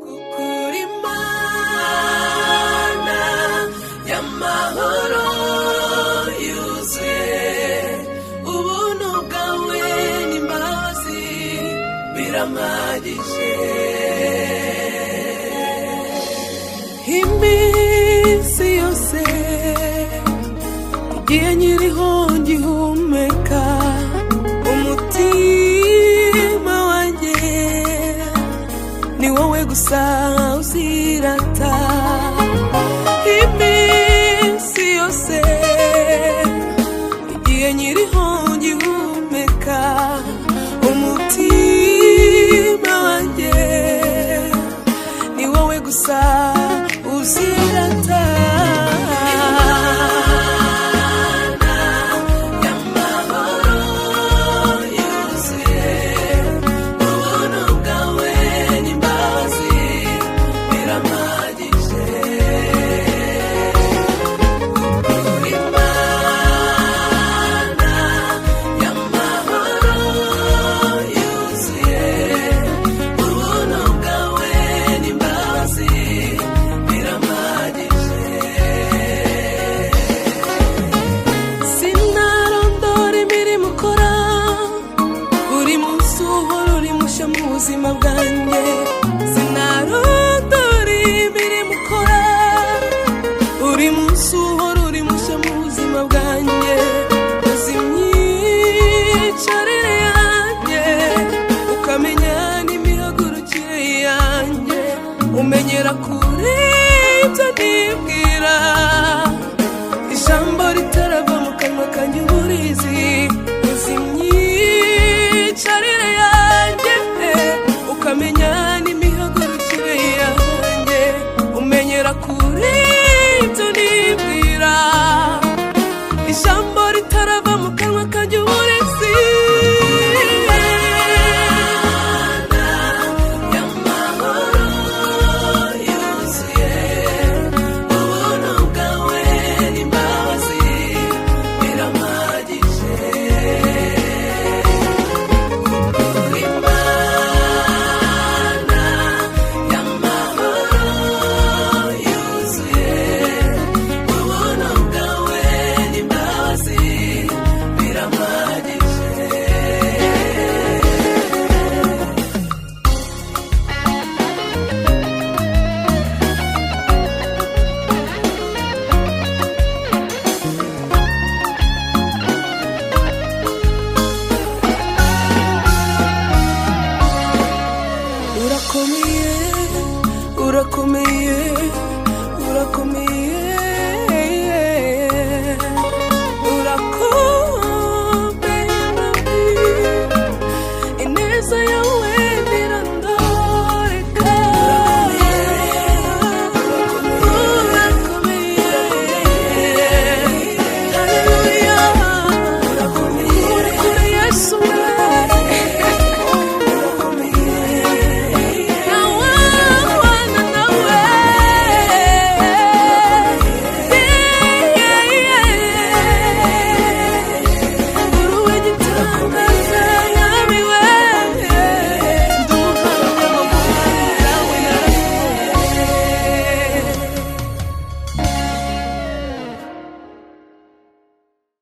Kukuri Imana y'amahoro yuzuye, ubuntu bwawe n'imbabazi birampagije. Iminsi yose igihe nkiriho ngihumeka, umutima wanjye ni wowe gusa uzirata. Iminsi yose igihe nkiriho ngihumeka, umutima wanjye ni wowe gusa uzirata. Imana y'amahoro yuzuye, ubuntu bwawe n'imbabazi birampagije. Uri Imana y'amahoro yuzuye, ubuntu bwawe n'imbabazi birampagije. Sinarondora imirimo ukora, buri munsi uhora uri mushya mu buzima bwanjye. Sinarondora imirimo ukora, buri munsi uhora uri mushya mu buzima bwanjye. Uzi imyicarire yanjye, ukamenya n'imihagurukire yanjye, umenyera kure ibyo nibwira. Ijambo ritarava mu kanwa kanjye uba urizi. Uzi imyicarire yanjye, ukamenya n'imihagurukire yanjye, umenyera kure ibyo nibwira. Ijambo ritarava mu kanwa kanjye uba